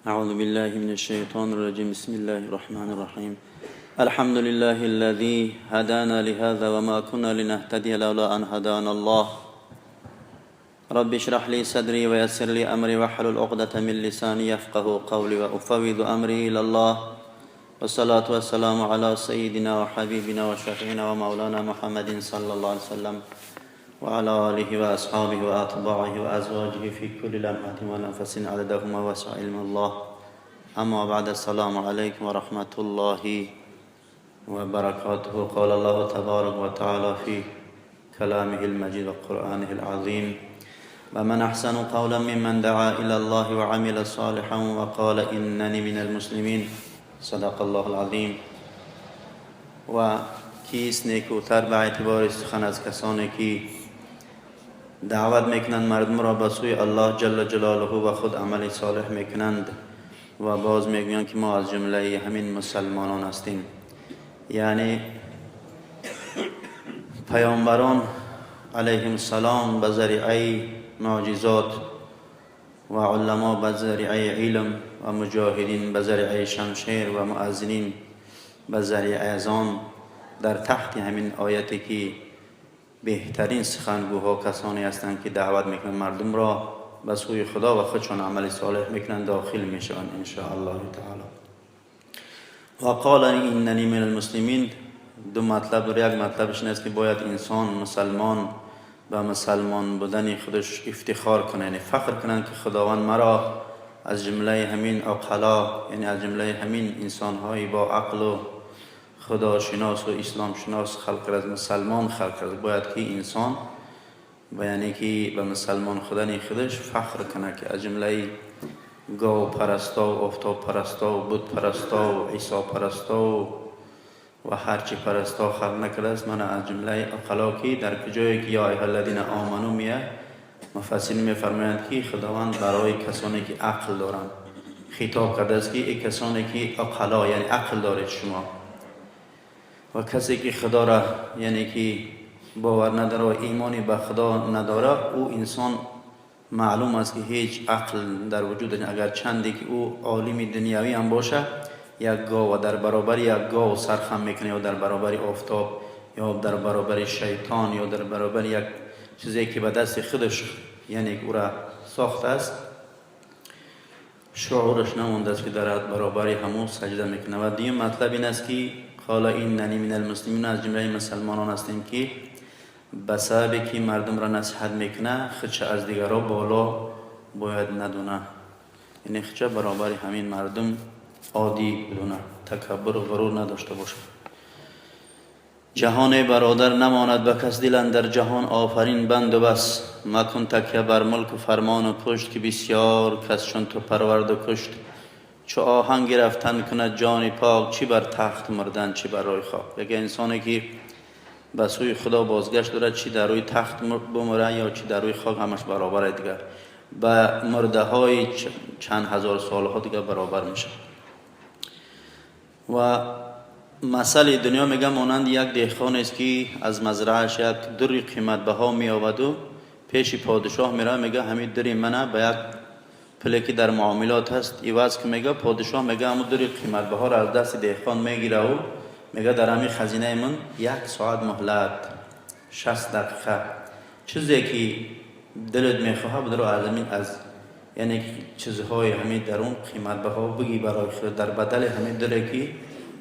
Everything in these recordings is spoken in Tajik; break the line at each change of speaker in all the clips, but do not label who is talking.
أعوذ بالله من الشيطان الرجيم. بسم الله الرحمن الرحيم. الحمد لله الذي هدانا لهذا وما كنا لنهتدي لولا أن هدانا الله. رب اشرح لي صدري ويسر لي أمري واحلل عقدة من لساني يفقه قولي وأفوض أمري إلى الله، والصلاة والسلام على سيدنا وحبيبنا وشفيعنا ومولانا محمد صلى الله عليه وسلم وعلى آله وأصحابه وأتباعه وأزواجه في كل لمحة ونفس عدد ما وسع علم الله. أما بعد، السلام عليكم ورحمة الله وبركاته. قال الله تبارك وتعالى في كلامه المجيد وقرآنه العظيم: ومن أحسن قولا ممن دعا إلى الله وعمل صالحا وقال إنني من المسلمين. صدق الله العظيم. و کیست نیکوتر به اعتبار سخن از کسانی که دعوت میکنند مردم را به سوی الله جل جلاله و خود عمل صالح میکنند و باز میگویند که ما از جمله همین مسلمانان هستیم؟ یعنی پیامبران علیهم السلام به ذریعه معجزات و علما به ذریعه علم و مجاهدین به ذریعه شمشیر و مؤذنین به ذریعه اذان، در تحت همین آیتی که بهترین سخنگوها کسانی هستند که دعوت میکنند مردم را به سوی خدا و خودشان عمل صالح میکنند، داخل میشوند ان شاء الله تعالی. و قال اننی من المسلمین دو مطلب داره. یک مطلبش این است که باید انسان مسلمان به مسلمان بودن خودش افتخار کنه، یعنی فخر کنند که خداوند مرا از جمله همین عقلا، یعنی از جمله همین انسانهایی با عقل و خداشناس و اسلام شناس خلق کرد، از مسلمان خلق کرد. باید که انسان و یعنی که به مسلمان شدن خودش فخر کنه که از جمله گاو پرستا و آفتاب پرستا و بت پرستا و عیسی پرستا و هرچی پرستا خلق نکرده است، من از جمله عقلا که در کجایی که یا ایها الذین آمنوا میه، مفسرین میفرمایند که خداوند برای کسانی که عقل دارند خطاب کرده است که ای کسانی که عقلا، یعنی عقل دارید شما. و کسی که خدا را یعنی که باور نداره و ایمانی به خدا نداره، او انسان معلوم است که هیچ عقل در وجود، اگر چندی که او عالم دنیوی هم باشه، یک گاو و در برابر یک گاو سرخم میکنه یا در برابر آفتاب یا در برابر شیطان یا در برابر یک چیزی که به دست خودش یعنی او را ساخته است، شعورش نمونده است که در برابر همو سجده میکنه. و دیگه مطلب این است که قال اننی من المسلمین، از جمله مسلمانان هستیم که به سبب که مردم را نصیحت میکنه، خودش از دیگران بالا باید ندونه، یعنی خودش برابر همین مردم عادی بدونه، تکبر و غرور نداشته باشه. جهان برادر نماند به کس دل اندر جهان آفرین بند و بس. مکن تکیه بر ملک و فرمان و پشت که بسیار کس چون تو پرورد و کشت. چو آهن گرفتن کند جان پاک، چی بر تخت مردن چی بر روی خاک. یک انسانی که به سوی خدا بازگشت دارد، چی در روی تخت بمره یا چی در روی خاک، همش برابر دیگر به مرده های چند هزار سالها دیگر برابر میشه. و مثل دنیا میگه مانند یک دهقان است که از مزرعهش یک در قیمت بها می آورد و پیش پادشاه میره، میگه همین در منه به یک پولی که در معاملات هست عوض که. میگه پادشاه میگه همون در قیمت بها را از دست دهقان میگیره و میگه در همین خزینه من یک ساعت مهلت، 60 دقیقه، چیزی که دلت میخواه بدرو از همین از یعنی چیزهای همین درون قیمت بها بگی برای خود، در بدل همین دره که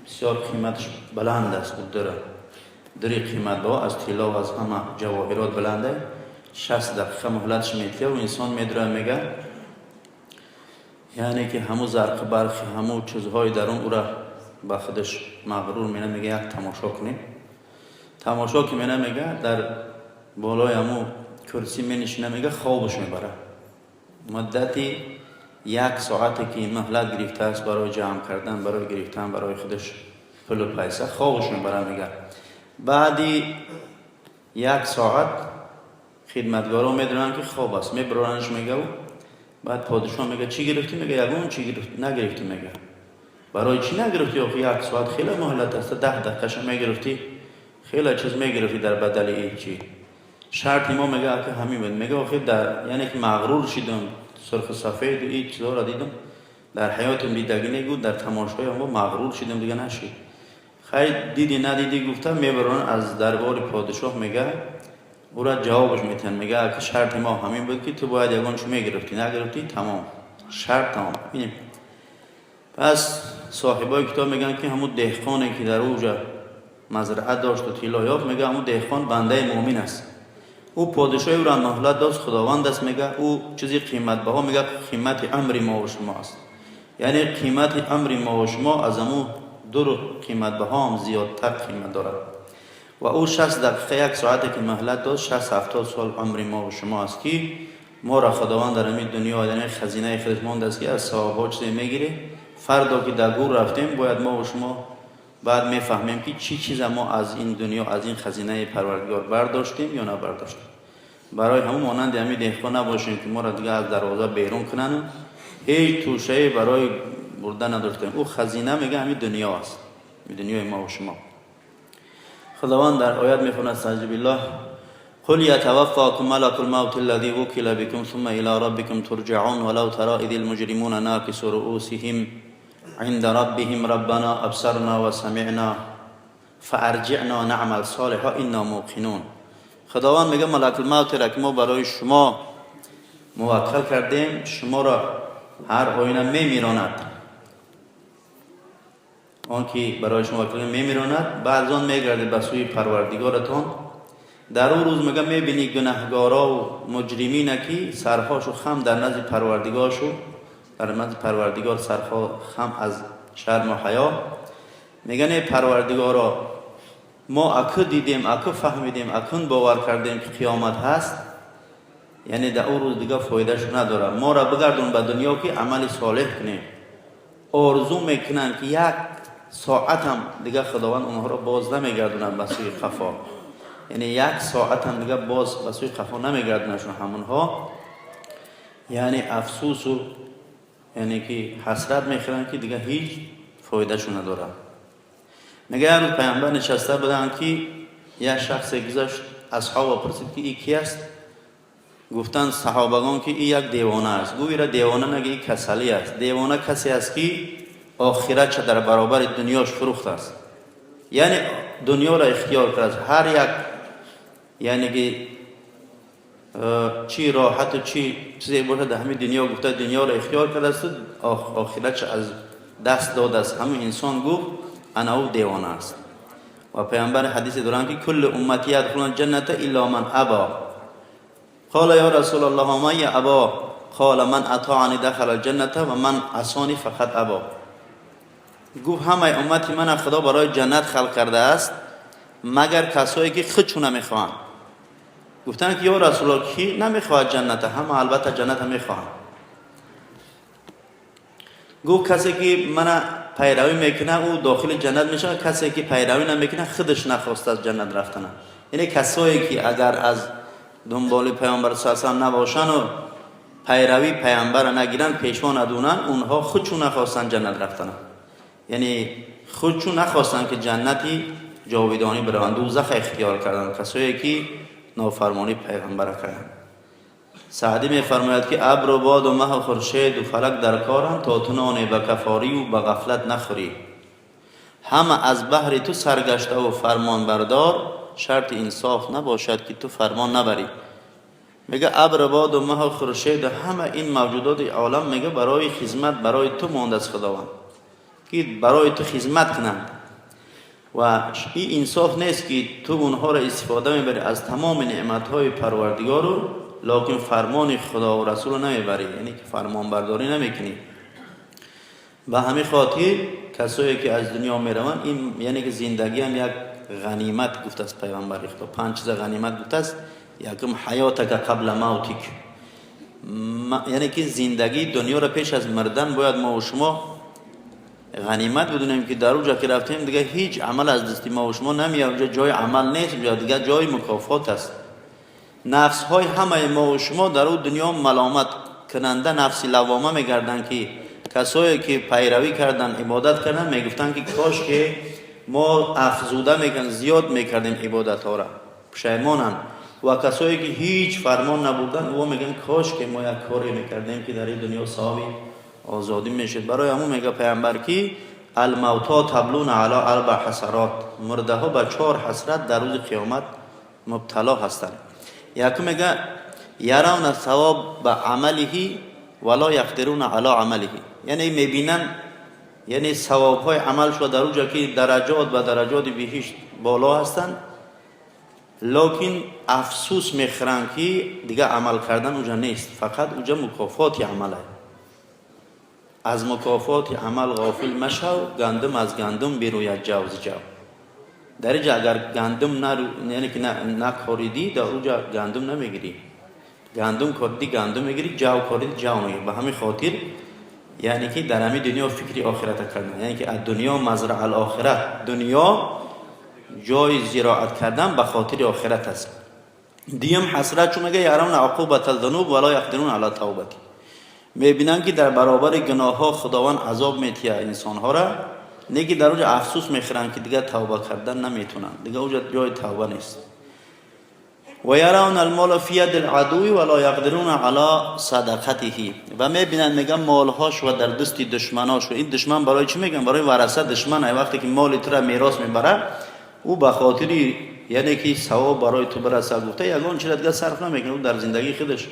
بسیار قیمتش بلند است. بود دره دری قیمت بها از طلا و از همه جواهرات بلنده. 60 دقیقه مهلتش میتیه و انسان میدره. میگه یعنی که همو زرق برق، همو چیزهای درون او را به خودش مغرور مینه. میگه یک تماشا کنیم. تماشا که مینه، میگه در بالای همو کرسی می نشینه، میگه خوابش میبره. مدتی یک ساعت که مهلت گرفته است برای جمع کردن، برای گرفتن برای خودش پول و پیسه، خوابش میبره. میگه بعدی یک ساعت خدمتگارا میدونن که خواب است، میبرانش. میگه بعد پادشاه میگه چی گرفتی؟ میگه یگون چی گرفت نگرفتی. میگه برای چی نگرفتی؟ آخه یک ساعت خیلی مهلت است، 10 دقیقه میگرفتی، خیلی چیز میگرفتی در بدل این چی. شرط ما میگه که همین بود. میگه آخه در یعنی که مغرور شدم، سرخ سفید و این چیزا را دیدم. Дар ҳаётам дидагӣ негу, дар тамошои мо мағрур шидем, дига нашид. Хай, диди надиди гуфта мебарон аз дарбори подишоҳ, мега, ура ҷавобаш метиҳанд. Мега, ака, шарти мо ҳамин буд, ки ту бояд ягон чӣ мегирифтӣ, нагирифтӣ, тамом, шарт тамом. Бинем, пас соҳибои китоб мегӯянд, ки ҳамун деҳқоне, ки дар уҷа мазраа дошту тилло ёфт, мега, ҳамун деҳқон бандаи муъмин аст. Ӯ подишоҳи ӯро муҳлат дод, Худованд аст. Мега, ӯ чизи қиматбаҳо, мега, қимати амри мо шумо аст, яъне қимати амри мо шумо аз ҳамун дур қиматбаҳоам зиёдтар қимат дорад. Ва ӯ 60 дақиқа, як соате, ки муҳлат дод, 60-70 сол умри мо шумо аст, ки моро Худованд дар ҳамин дунё, яъне хазинаи худаш мондааст, ки аз савобҳо чизе мегирем. Фардо ки дар гур рафтем, бояд мо шумо баъд мефаҳмем, ки чӣ чиза мо аз ин дунё, аз ин хазинаи Парвардигор бардоштем ё набардоштем. Барои ҳамун монанди ҳамин деҳқон набошем, ки моро дига аз дарвоза берун кунанд, ҳеҷ тӯшае барои бурда надоштем. Ӯ хазина, мега, ҳамин дунё аст, дунёи мо шумо. Худованд дар оят мефармояд: أعوذ بالله، قل يتوفاكم ملك الموت الذي وكل بكم ثم إلى ربكم ترجعون ولو ترى إذ المجرمون ناكسوا رؤوسهم عند ربهم ربنا أبصرنا وسمعنا فارجعنا نعمل صالحا إنا موقنون. خداوند میگه ملک الموت را که ما برای شما موکل کردیم، شما را هر آینه میمیراند. آن که برای شما وکیل میمیراند، بعد آن میگردید به سوی پروردگارتان. در اون روز، میگه، میبینی گناهگارا و مجرمین که سرهاشو خم در نزد پروردگارشو، در نزد پروردگار سرها خم از شرم و حیا. میگن ای پروردگارا، ما اکو دیدیم، اکو فهمیدیم، اکنون باور کردیم که قیامت هست. یعنی در اون روز دیگه فایدهش نداره. ما را بگردون به دنیا که عمل صالح کنیم. آرزو میکنن که یک ساعت هم دیگه خداوند اونها را باز نمیگردونند به سوی قفا، یعنی یک ساعت هم دیگه باز به سوی قفا نمیگردونشون همونها. یعنی افسوس و یعنی که حسرت میخورن که دیگه هیچ فایدهشون نداره. میگه یک روز پیامبر نشسته بودن که یک شخص گذشت. اصحاب پرسید که این کی است؟ گفتند صحابگان که این یک دیوانه است. گفت ایره دیوانه نگه، این کسلی است. دیوانه کسی است که آخرت در برابر دنیاش فروخته است، یعنی دنیا را اختیار کرده است. هر یک، یعنی که چی راحت و چی چیزی باشه در همین دنیا گفته، دنیا را اختیار کرده است، آخرتش از دست داده است. همین انسان، گفت، انا او دیوانه است. و پیامبر حدیث دارن که كل أمتي يدخلون الجنة إلا من أبى. قال يا رسول الله من يأبى؟ قال من أطاعني دخل الجنة ومن عصاني فقد أبى. گفت همه امتی من خدا برای جنت خلق کرده است، مگر کسایی که خودشون نمیخواهند. گفتن که یا رسول الله، کی نمیخواهد جنت؟ همه البته جنت میخواهند. گفت کسی که من پیروی میکنه، او داخل جنت میشه. کسی که پیروی نمیکنه، خودش نخواسته از جنت رفتن. یعنی کسایی که اگر از دنبال پیامبر صلی الله علیه نباشن و پیروی پیامبر نگیرن، پیشوا ندونن، اونها خودشون نخواستن جنت رفتن. یعنی خودشون نخواستن که جنتی جاویدانی بروند، دوزخ اختیار کردن، کسایی که نافرمانی پیغمبر کردن. سعدی میفرماید که ابر و باد و مه و خورشید و فلک در کارند، تا تو نان به کفاری و به غفلت نخوری. همه از بهر تو سرگشته و فرمان بردار، شرط انصاف نباشد که تو فرمان نبری. میگه ابر، باد و مه و خورشید، همه این موجودات عالم، میگه، برای خدمت برای تو مانده از خداوند که برای تو خدمت کنند و این انصاف نیست که تو اونها را استفاده میبری از تمام نعمت های پروردگار و لکن فرمان خدا و رسول رو نمیبری، یعنی که فرمان برداری نمیکنی. به همین خاطر کسایی که از دنیا میروند، این یعنی که زندگی هم یک غنیمت گفت است پیغمبر خدا. پنج چیز غنیمت گفت است. یکم حياتك قبل موتك، یعنی که زندگی دنیا را پیش از مردن باید ما و شما غنیمت بدونیم که در اونجا که رفتیم، دیگه هیچ عمل از دستی ما و شما نمیاد. اونجا جای عمل نیست، اونجا دیگه جای مکافات است. نفس های همه ما و شما در او دنیا ملامت کننده نفس لوامه میگردن که کسایی که پیروی کردن، عبادت کردن، میگفتن که کاش که ما افزوده میکردن، زیاد میکردیم عبادت ها را، پشیمانن. و کسایی که هیچ فرمان نبردن، او میگن کاش که ما یک کاری میکردیم که در این دنیا ثوابی озодӣ мешуд. Барои ҳамун мега пайғамбар ки الموتی تبلون علی اربع حسرات, мурдаҳо ба чор ҳасрат дар рӯзи қиёмат мубтало ҳастанд. Якум мега يرون ثواب عمله ولا يقدرون على عمله, яъне мебинанд, яъне савобҳои амал шуда дар уҷа ки дараҷот ба дараҷоти биҳишт боло ҳастанд, локин афсӯс мехӯранд, ки дига амал кардан уҷа нест, фақат уҷа мукофоти амале. Аз мукофоти амал ғофил машав, гандум аз гандум бирояд ҷавзи ҷав. Дар инҷа агар гандум яъне ки накоридӣ, дар уҷа гандум намегирӣ. Гандум коридӣ, гандум мегирӣ, ҷав коридӣ, ҷав мегирӣ. Ба ҳамин хотир, яъне ки дар ҳамин дунё фикри охирата кардан, яъне ки الدنيا مزرعة الآخرة, дунё ҷои зироат кардан ба хотири охират аст. Дуюм ҳасрат чун мега يرون عقوبة الذنوب ولا يقدرون على التوبة, мебинанд, ки дар баробари гуноҳҳо Худованд азоб метиҳад инсонҳоро, не ки дар оҷа афсӯс мехӯранд, ки дигар тавба кардан наметавонанд, дигар оҷа ҷои тавба нест. ويرون المال في يد العدو ولا يقدرون على صدقته, ва мебинанд, меган, молҳош ва дар дасти душманош. Ин душман барои чӣ меган? Барои вараса душман. Ай вақте ки моли тура мерос мебара, ӯ ба хотири, яъне ки савоб барои ту бираса гуфта, ягон чиза дигар сарф намекунад. Ӯ дар зиндагии худаш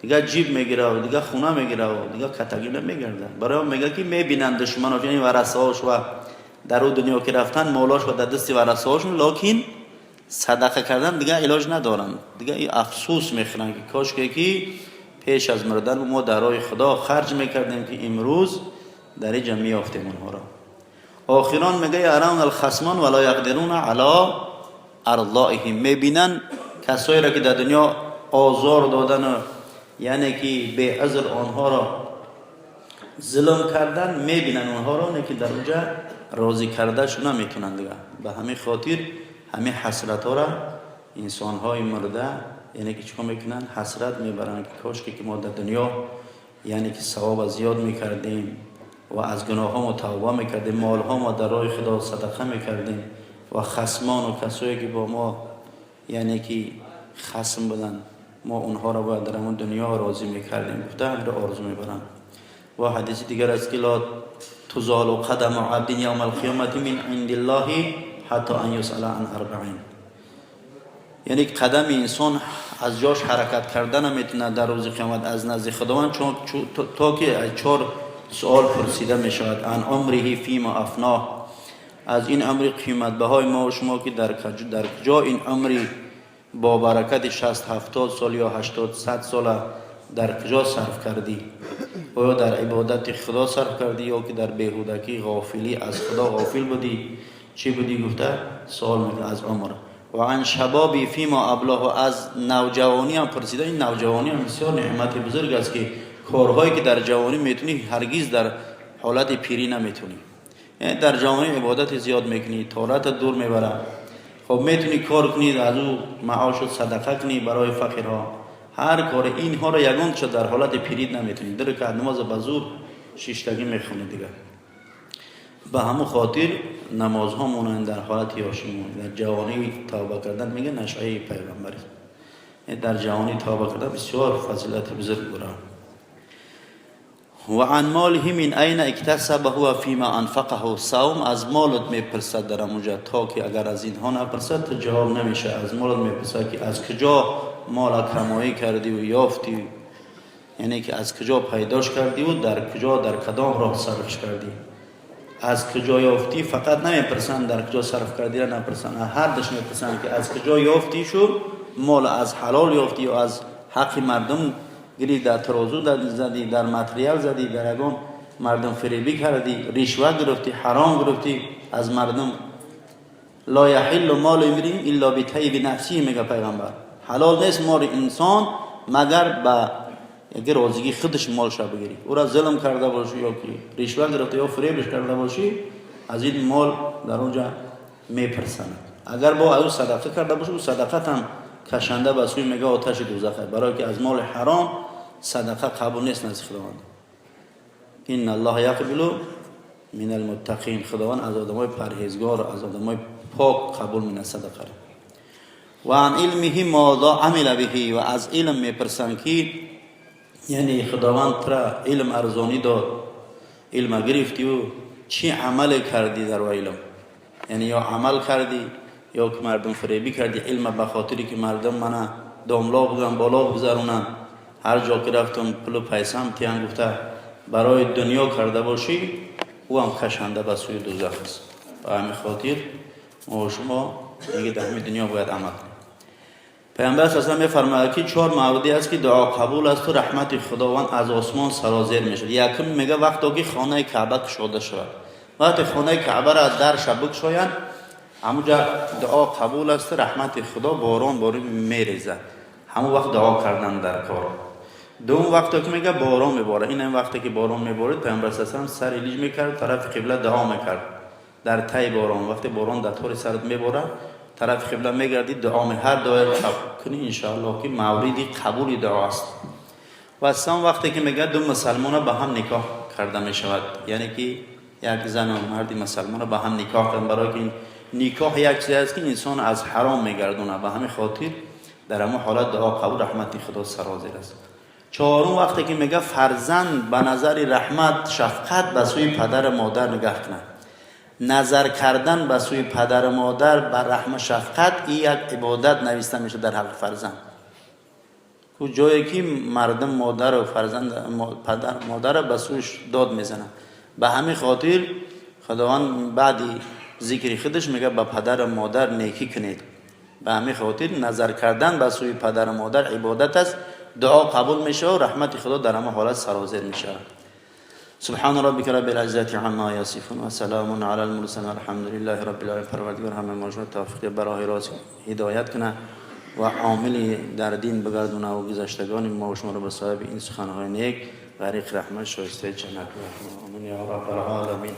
дигар ҷип мегира, дигар хуна мегира, дигар катагӣ намегарда. Барои он мега, ки мебинанд душманош, яъне варасаҳош, ва дар ӯ дунё ки рафтан, молош ва дар дасти варасаҳошон, локин садақа кардан дигар илоҷ надоранд. Дигар афсӯс мехӯранд, ки кошке ки пеш аз мурдан мо дар роҳи Худо харҷ мекардем, ки имрӯз дар инҷа меёфтем онҳоро. Охирон мега يرون الخصمان ولا يقدرون على إرضائهم, мебинанд касоеро, ки дар дунё озор додану, яъне ки беузр онҳоро зулм кардан, мебинанд онҳоро, не ки дар онҷа розӣ кардашу наметунанд дигар. Ба ҳамин хотир ҳамин ҳасратҳоро инсонҳои мурда, яъне ки чикор мекунанд? Ҳасрат мебаранд, ки кошке ки мо дар дунё, яъне ки савоба зиёд мекардем ва аз гуноҳҳо мо тавба мекардем, молҳо мо дар роҳи Худо садақа мекардем ва хасмону касое, ки бо мо, яъне ки хасм буданд, мо онҳоро бояд дар ҳамон дунё розӣ мекардем гуфта, ҳамро орзу мебаранд. Ва ҳадиси дигар аст, ки لا تزال قدم عبد يوم القيامة من عند الله حتى أن يسأل عن أربع, яъне қадами инсон аз ҷош ҳаракат карда наметавонад дар рӯзи қиёмат аз назди Худованд, то ки аз чор суол пурсида мешавад. عن عمره فيم أفناه, аз ин умри қиматбаҳои мо шумо, ки дар куҷо ин умри бо баракати 60, 70 сол ё 80, 100 сола дар куҷо сарф кардӣ? Оё дар ибодати Худо сарф кардӣ ё ки дар беҳудакӣ, ғофилӣ, аз Худо ғофил будӣ, чӣ будӣ гуфта суол мекунад аз умр. وعن شبابه فيما أبلاه, аз навҷавонӣ ҳам пурсида. Ин навҷавонӣ ҳам бисёр неъмати бузург аст, ки корҳое ки дар ҷавонӣ метунӣ, ҳаргиз дар ҳолати пирӣ наметунӣ. Яъне дар ҷавонӣ ибодати зиёд мекунӣ, тората дур мебара, хоб метунӣ кор кунӣ, аз ӯ маошот садақа кунӣ барои фақирҳо, ҳар коре. Инҳоро ягонча дар ҳолати пирӣ наметунӣ. Ду ракат намоза ба зур шиштагӣ мехонӣ дигар. Ба ҳамон хотир намозҳо монанд дар ҳолати ёшимон, дар ҷавонӣ тавба кардан, мега, нашъаи пайғамбар, дар ҷавонӣ тавба кардан бисёр фазилати бузург дорад. وعن ماله من أين اكتسبه وفيم أنفقه. سوم аз молот мепурсад дар ҳамонҷа, то ки агар аз инҳо напурсад, то ҷавоб намеша. Аз молот мепурсад, ки аз куҷо мола камоӣ кардиву ёфтӣ, яъне ки аз куҷо пайдош кардиву дар куҷо, дар кадом роҳ сарфш кардӣ. Аз куҷо ёфтӣ фақат намепурсанд, дар куҷо сарф кардира напурсанд, ҳардаш мепурсанд, ки аз куҷо ёфтӣ шу мол, аз ҳалол ёфтӣ ё аз ҳаққи мардум гирӣ, дар тарозу задӣ, дар материал задӣ, дар ягон мардум фиребӣ кардӣ, ришва гирифтӣ, ҳаром гирифтӣ аз мардум. لا يحل مال امرئ إلا بطيب نفسه, мега пайғамбар, ҳалол нест моли инсон, магар ба яке розигии худаш молша бигирӣ. Ӯра зулм карда бошӣ ё ки ришва гирифта ё фиребш карда бошӣ, аз ин мол дар онҷа мепурсанд. Агар бо ӯ садақа карда бошӣ, ӯ садақатам кашанда ба сӯи, мега, оташи дӯзах, барое ки аз моли ҳаром садақа қабул нест назди Худованд. إن الله يقبل من المتقين, Худованд аз одамои парҳезгор, аз одамои пок қабул менад садақаро. وعن علمه ماذا عمل به, ва аз илм мепурсанд, ки Яъне Худованд тура илм арзонӣ дод, илма гирифтию чӣ амале кардӣ дар илм? Яъне ё амал кардӣ, ё ки мардум фиребӣ кардӣ илма, ба хотире ки мардум мана домло бигӯянд, боло бигзаронанд, ҳар ҷо ки рафтам пулу пайсам тиян гуфта барои дунё карда бошӣ, ӯ ҳам кашанда ба сӯи дӯзах аст. Ба ҳамин хотир мо шумо мегӯяд, дар ҳамин дунё бояд амал кунем. Паёмбар саллаллоҳу мефармояд, ки чор мавриде аст, ки дуо қабул аст ва раҳмати Худованд аз осмон сарозер мешавад. Якум, мега, вақто ки хонаи Каъба кушода шавад, вақте хонаи Каъбаро аз дарша бикушоянд, ҳамуҷа дуо қабул аст, раҳмати Худо борон борон мерезад. Ҳамон вақт дуо кардан дар кор. Дуюм, вақте ки мега борон меборад. Ин ҳам вақте ки борон меборид, Паёмбар саллаллоҳу сари лиҷ мекард, тарафи қибла дуо мекард дар таи борон. Вақте борон дар тори сарат меборад, тарафи қибла мегардӣ, дуо, ҳар дуое кунӣ, иншоаллоҳ, ки мавриди қабули дуо аст. Ва сеюм, вақте ки мегӯяд ду мусалмона ба ҳам никоҳ карда мешавад, яъне ки як зану марди мусалмона ба ҳам никоҳ кардан, барои ки никоҳ як чизе аст, ки инсон аз ҳаром мегардонад. Ба ҳамин хотир дар ҳамон ҳолат дуо қабул, раҳмати Худо сарозир аст. Чорум, вақте ки мега фарзанд ба назари раҳмат, шафқат ба сӯи падару модар нигаҳ кунад. Назар кардан ба сӯи падару модар ба раҳма, шафқат, ин як ибодат нависта мешавад дар ҳаққи фарзанд. Ку ҷое ки мардум модару фарзанд, падар модара ба сӯяш дод мезананд. Ба ҳамин хотир Худованд баъди зикри худаш мега: ба падару модар некӣ кунед. Ба ҳамин хотир назар кардан ба сӯи падару модар ибодат аст, дуо қабул мешавад, раҳмати Худо дар ҳамон ҳолат сарозир мешавад. سبحان ربك رب العزة عما يصفون وسلام على المرسلين الحمد لله رب العالمين. پروردگار همه ما را توفیق براه راست هدایت کنه و عاملی در دین بگردونه و گذشتگان ما و شما را به صاحب این سخنهای نیک غریق رحمت، شایسته جنت. آمین یا رب العالمین.